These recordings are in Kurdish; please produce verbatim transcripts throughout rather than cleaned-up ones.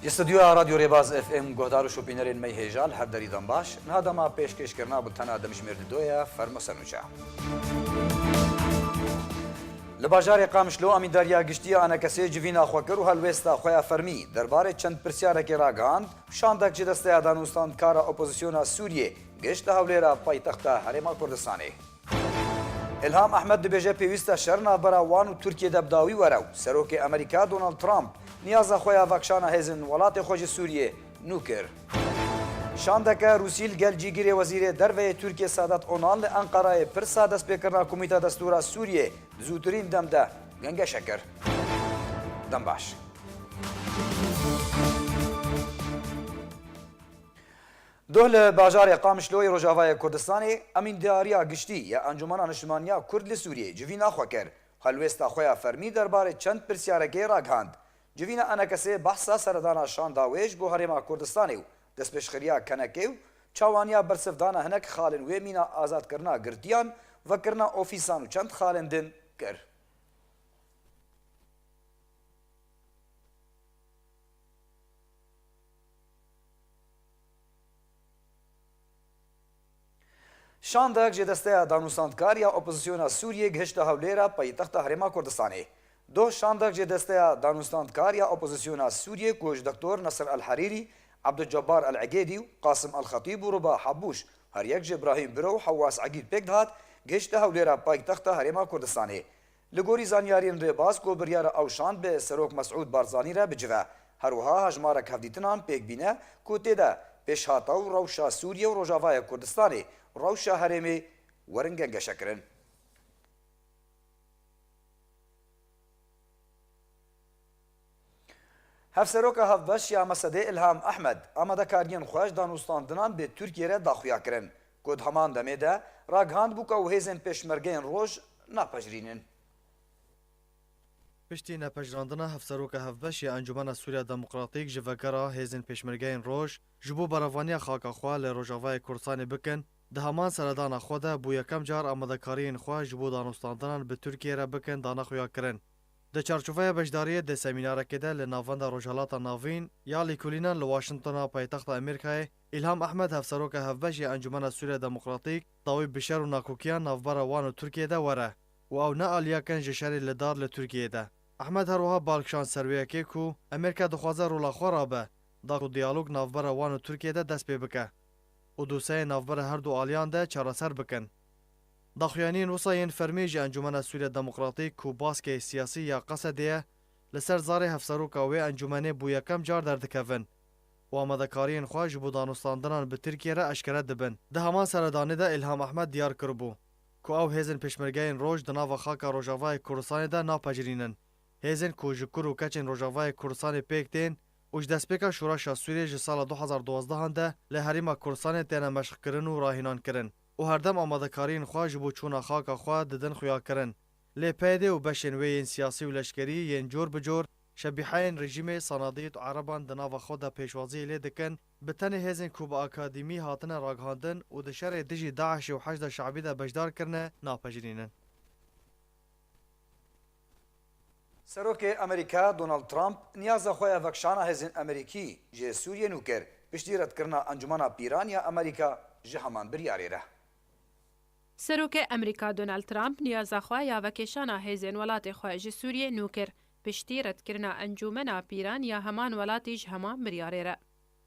Stûdyoya Radyo Rêbaz F M guhdar û şopînerên me yê hêja li her derî dem baş. Niha dema pêşkêşkirina bultena demjimêr didoye, fermo ser nûçe. Li bajarê Qamişlo amîndariya giştî ya A N K S'ê civîna xwe kir û helwêsta xwe ya fermî derbarê çend pirsyarekê ragihand û şandek ji desteya danûstandkar a opozisyona Sûriyê gihişte hewlêra paytexta Herêma Kurdistanê. Îlham Ehmed dibêje pêwîst e şer navbera wan û Tirkiyê de bi dawî were û Serokê Amerîka Donald Trump niyaza xwe ya vekişana hêzên welatê xwe ji Sûriyê nû kir. Şandeke Rûsî li gel cîgirê Wezîrê Derve yê Tirkiyê Sadat Onan li Enqerayê pirsa destpêkirina Komîta Destûra Sûriyê di zûtirîn dem de gengeşe kir. Dem baş. Doh li bajarê Qamişloyê Rojavayê Kurdistanê, Emîndariya Giştî ya Encûmena Niştimaniya Kurd li Sûriyê civîna xwe kir. Helwêsta xwe ya fermî derbarê çend pirsyareke ragihand. Civîna A N K S'ê behsa seredana şanda wê ji bo Herêma Kurdistanê û destpêşxeriya kenekê û çawaniya bersivdana hinek xalên wê mîna azadkirina girtiyan, vekirina ofîsan û çend xalên din kir. Şandek ji desteya danûstandkar ya opozisyona Sûriyê gihişte hewlêra paytexta Herêma Kurdistanê. Doh şandek ji desteya danûstandkar ya opozisyona Sûriyê ku ji Doktor Nasir El Herîrî, Abdulcebbar El Egêdî û Qasim El Xetîb û Ruba Habbûş, her yek ji Brahîm Biro û Hewwas Egîd pêk dihat, gihişte hewlêra paytexta Herêma Kurdistanê. Li gorî zanyariyên rêbaz ku biryara ew şand bi Serok Mesûd Barzanî re bicive, her wiha hejmarek hevdîtinan pêk bîne ku tê de pêşhata û rewşa Sûriye û Rojavaya Kurdistanê, rewşa herêmê werin gengeşekirin. Hevseroka Hevbeş ya MSD'ê Îlham Ehmed amadekariyên xwe ji danûstandinan bi Tirkiyê re daxuya kirin, ku di heman demê de ragihandibû ku ew hêzên pêşmergeyên roj napejirînin. Piştî nepejirandina Hevseroka Hevbeş ya Encûmena Sûriya Demokratîk ji vegera hêzên pêşmergeyên roj ji bo berevaniya xaka xwe li Rojavayê Kurdistanê bikin, di heman seredana xwe de bo yekem car amadekariyên xwe ji bo danûstandinan bi Tirkiyê re bikin dane xuyakirin. Di çarçoveya beşdariyê di semînarekê de li Navenda Rojhilata Navîn ya Lêkolînan li Washingtona paytexta Amerîkayê, Îlham Ehmed, Hevseroka Hevbeş ya Encûmena Sûriya Demokratîk, dawî bi şer û nakokiyan navbera wan û Tirkiyê de were û ew ne aliyekin ji şerê li dar li Tirkiyê de. Ehmed her wiha bal kişand ser wê yekê ku Amerîka dixwaze rola xwe rabe, da ku diyalog navbera wan û Tirkiyê de dest pê bike û doseyê navbera her du aliyan de çareser bikin. Daxuyaniyên wisa yên fermî ji Encûmena Sûriya Demokratîk ku baskê siyasî ya Qesedê ye, li ser zarê hevseroka wê encûmenê bo yekem car derdikevin û amadekariyên xwe ji bo danûstandinan bi Tirkiyê re eşkere dibin. Di heman seredanê de Îlham Ehmed diyar kiribû ku ew hêzên pêşmergeyên roj di nava xaka Rojavayê Kurdistanê de napejirînin. Hêzên ku ji kur û keçên Rojavayê Kurdistanê pêk tên û ji destpêka şoreşa Sûriyê ji sala du hezar duwazdeh de li Herêma Kurdistanê têne meşqkirin û rahînankirin û herdem amadekariyên xwe ji bo çûna xaka xwe didin xuyakirin. Lê PYD û beşên wê yên siyasî û leşkerî yên cor bi cor şebîheyên rejîmê, Sanadît û Ereban di nava xwe de pêşwaziyê lê dikin, bi tenê hêzên ku bi akademî hatine ragihandin û di şerê dijî DAIŞê û Heşda Şebî de beşdar kirine, napejirînin. Serokê Amerîka Donald Trump niyaza xwe ya vekişana hêzên Amerîkî ji Sûriyê nû kir, piştî redkirina Encûmena Pîran ya Amerîka ji heman biryarê re. Serokê Amerîka Donald Trump niyaza xwe ya vekêşana hêzên welatê xwe ji Sûriyê nû kir, piştî redkirina Encûmena Pîran ya heman welatî ji heman biryarê re.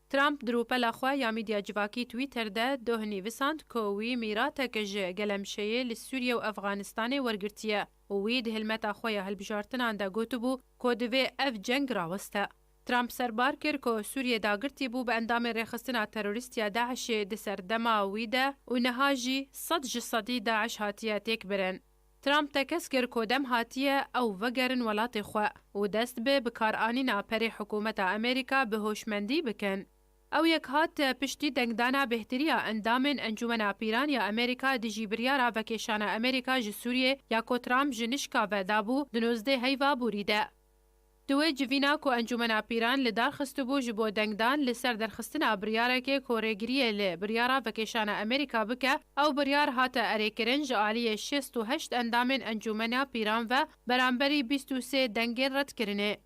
Trump di rûpela xwe ya medya civakî Twitter de doh nivîsand ku wî mîratek ji gelemşeyê li Sûriye û Efxanistanê wergirtiye û wî di hilmeta xwe ya hilbijartinan de gotibû ku divê ev ceng raweste. Trump serbar kir ku Sûriye dagirtî bû bi endamên rêxistina terorîst ya DAIŞê di serdema wî de û niha jî sed ji sedî DAIŞ hatiye têkbirin. Trump tekez kir ku dem hatiye ew vegerin welatê xwe û dest bi bikaranîna perê hikûmeta Amerîka bi hoşmendî bikin. Ew yek hat piştî dengdana bêhtiriya endamên Encûmena Pîran ya Amerîka dijî biryara vekêşana Amerîka ji Sûriyê ya ku Trump ji nişka ve dabû di nozdeh heyva borî de. Di wê civîna ku Encûmena Pîran li dar xistibû ji bo dengdan li ser derxistina biryarekê ku rêgiriyê li biryara vekêşana Amerîka bike, ew biryar hate erêkirin ji aliyê şêst û heşt endamên Encûmena Pîran ve beramberî bîst û sê dengên redkirinê.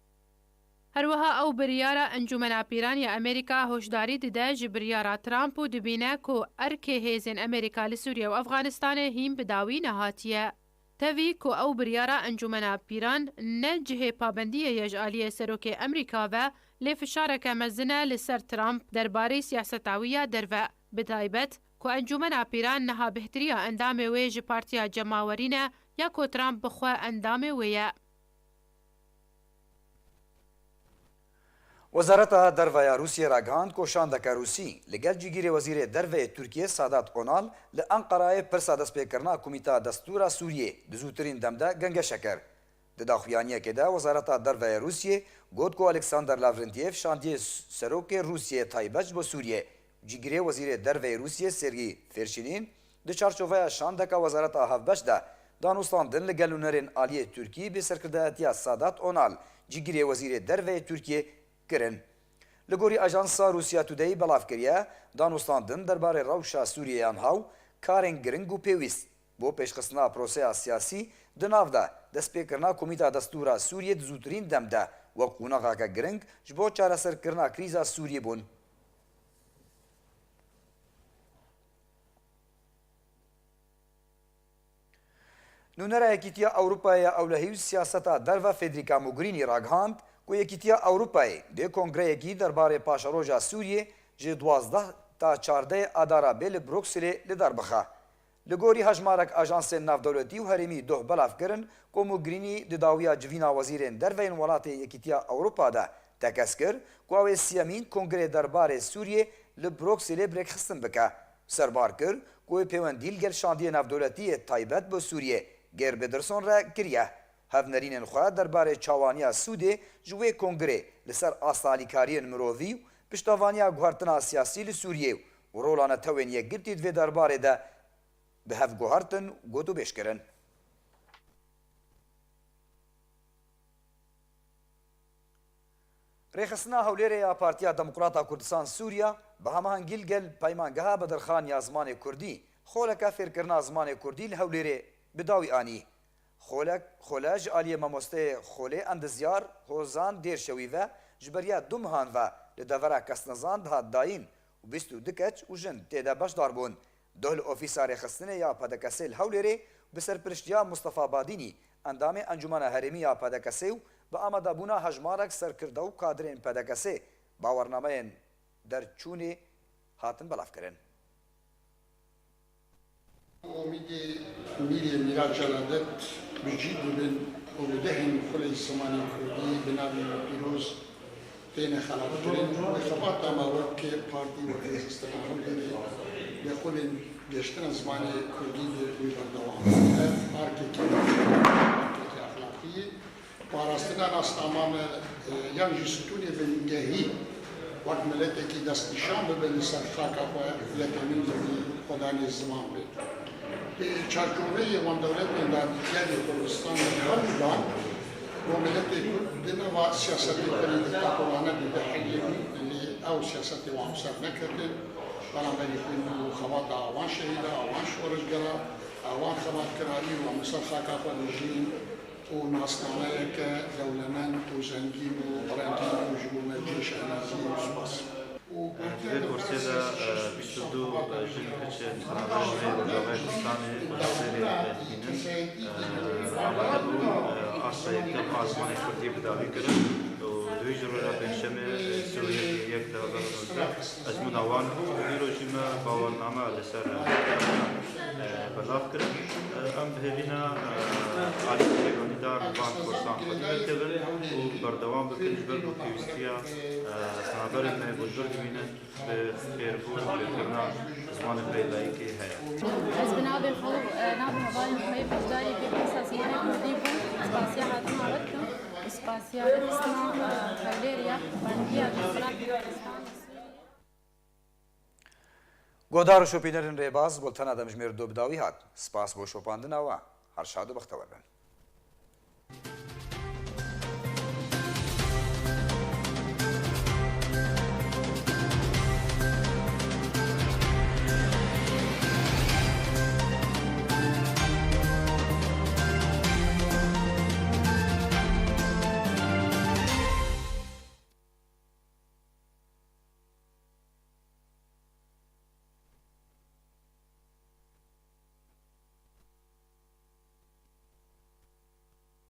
Her wiha ew biryara Encûmena Pîran ya Amerîka hoşdarî dide ji biryara Trump û dibîne ku erkê hêzên Amerîka li Sûriye û Efxanistanê hîn bi dawî nehatiye. Tevî ku ew biryara Encûmena Pîran ne cihê pabendiyê ye ji aliyê Serokê Amerîka ve, lê fişareke mezin e li ser Trump derbarê siyaseta wî ya derve, bi taybet ku Encûmena Pîran niha bêhtiriya endamê wê ji Partiya Cemawerî ne ya ku Trump bi xwe endamê wê ye. Wezareta Derve ya Rûsiyê ragihand ku şandeke Rûsî li gel cîgirê Wezîrê Derve yê Tirkiyê Sadat Onal li Enqerayê pirsa destpêkirina Komîta Destûra Sûriyê di zûtirîn dem de gengeşe kir. Di daxuyaniyekê de Wezareta Derve yê Rûsiyê got ku Alexander Lavrentiev şandiyê Serokê Rûsiyê taybet ji bo Sûriyê, cîgirê Wezîrê Derve yê Rûsiyê Sergî Fêrşînîn, di çarçoveya şandeka Wezareta Hevbeş de danûstandin li gel nûnerên aliyê Tirkî bi serkirdayetiya Sadat Onal, cîgirê Wezîrê Derve yê Tirkiyê, kirin. Li gorî ajansa Rûsiya Today belav kiriye, danûstandin derbarê rewşa Sûriyê yan haw, karên giring û pêwîst bo pêşxistina proseya siyasî di nav de destpêkirina Komîta Destûra Sûriyê di zûtirîn dem de wek qonaxeke giring ji bo çareserkirina krîza Sûriyê bûn. Nûnera Yekîtiya Ewropayê ya Ewlehî û Siyaseta Derve Federica Mogherini ragihand ku Yekîtiya Ewropayê dê kongreyekî derbarê paşeroja Sûriyê ji duwazdeh ta çardeh Adara bê li Brukselê li dar bixe. Li gorî hejmarek ajansên navdewletî û herêmî doh belav kirin ku Mogherini di dawiya civîna wezîrên derve yên welatê Yekîtiya Ewropa de tekez kir ku ew ê siyemîn kongrê derbarê Sûriyê li Brukselê bi rêkxistin bike. Serbar kir ku wê pêwendî li gel şandiyê navdewletî yê taybet bo Sûriyê, Geir Pedersen re kiriye. Hevnerînên xwe derbarê çawaniya sûdê ji wê kongrê li ser asta alîkariyên mirovî û piştevaniya guhertina siyasî li Sûriyê û rola netewên yekgirtî di vê derbarê de bi hev guhertin û gotûbêj kirin. Rêxistina Hewlêrê ya Partiya Demokrata Kurdistan Sûriya bi hemahengî li gel Peymangeha Bedirxan ya Zimanê Kurdî xoleke fêrkirina zimanê kurdî li Hewlêrê bi dawî anî. Xolek, xole ji aliyê mamosteyê xolê endizyar Hozan Dêrşewî ve ji beriya du mehan ve li devera kesnizan dihat dayîn û bîst û du keç û jin tê de beşdar bûn. Doh li ofîsa rêxistinê ya P D K S'ê li Hewlêrê bi serpiriştiya Mustafa Badînî, endamê Encûmena Herêmî ya P D K S'ê û bi amadebûna hejmarek serkirde û kadirên P D K S'ê bawernameyên derçûnê hatin belavkirin. Omîdê mîrê Mîra Celadet bi cî bibin û bi dehên xulê zimanê kurdî bi navê pîroz têne xelatkirin. Wê xebata me wek partî û hêzîstana Hewlêrê li xulên gêştina zimanê kurdî de wê berdewam be. Ev erkekî, erkekî exlaqî ye. Parastina nasnama me, e, yan jî stûnê bingehî wek miletekî destnîşan bibe li ser xaka xwe, yekemîn li vî xwedanê ziman be. Di çarçoveyê wan dewletên dagirkerê Kurdistanê hewldan bo miletê Kurd di nava siyasetê xwe yê dîktatorane bî, biheyîn, lê ew siyasetê wan bi ser neketine. Beramberî xwe û xebata wan şehîda, wan şoreşgera, wan xebatkira, îro em li ser xaka xwe dijîn û nasnameyeke dewlemend û zengîn û rengîn û ji bo me cihê şehnaziyê û spas. Di vê kursê de, e, bîst û du, e, jin û keçên penaberên me yê Rojavayê Kurdistanê, e, Hewlêrê, e, tînin, e, amade bûn, e, asta yekdem a zimanê kurdî bi dawî kirin û di wî jî roja pêncşemê, e, sê û yek yek du hezar û nozdeh ezmûna wan bû û îro jî me bawername li ser, e, e, belav kirin. E, em bi hêvî ne, e, alî pêkanîdar van kursan xwe dibin û berdewam bikin ji ber ku pêwîstiya, e, penaberên me bo li vir dimînin bi fêrbûn û fêrkirina zimanên me yê layîkî heye. Ez bi navê xwe û, e, navê hevalên xwe yê beşdarî vê kursa zimanê kurdî bûm. Spasiya hatina we dikim û spasiya rêxistina, e, Hewlêrê ya Partiya Demokratîk Kurdistanê Sûriyê. Guhdar û şopînerên rêbaz, bultena demjimêr du bi dawî hat. Spas bo şopandina we. Her şad û bextewer bin.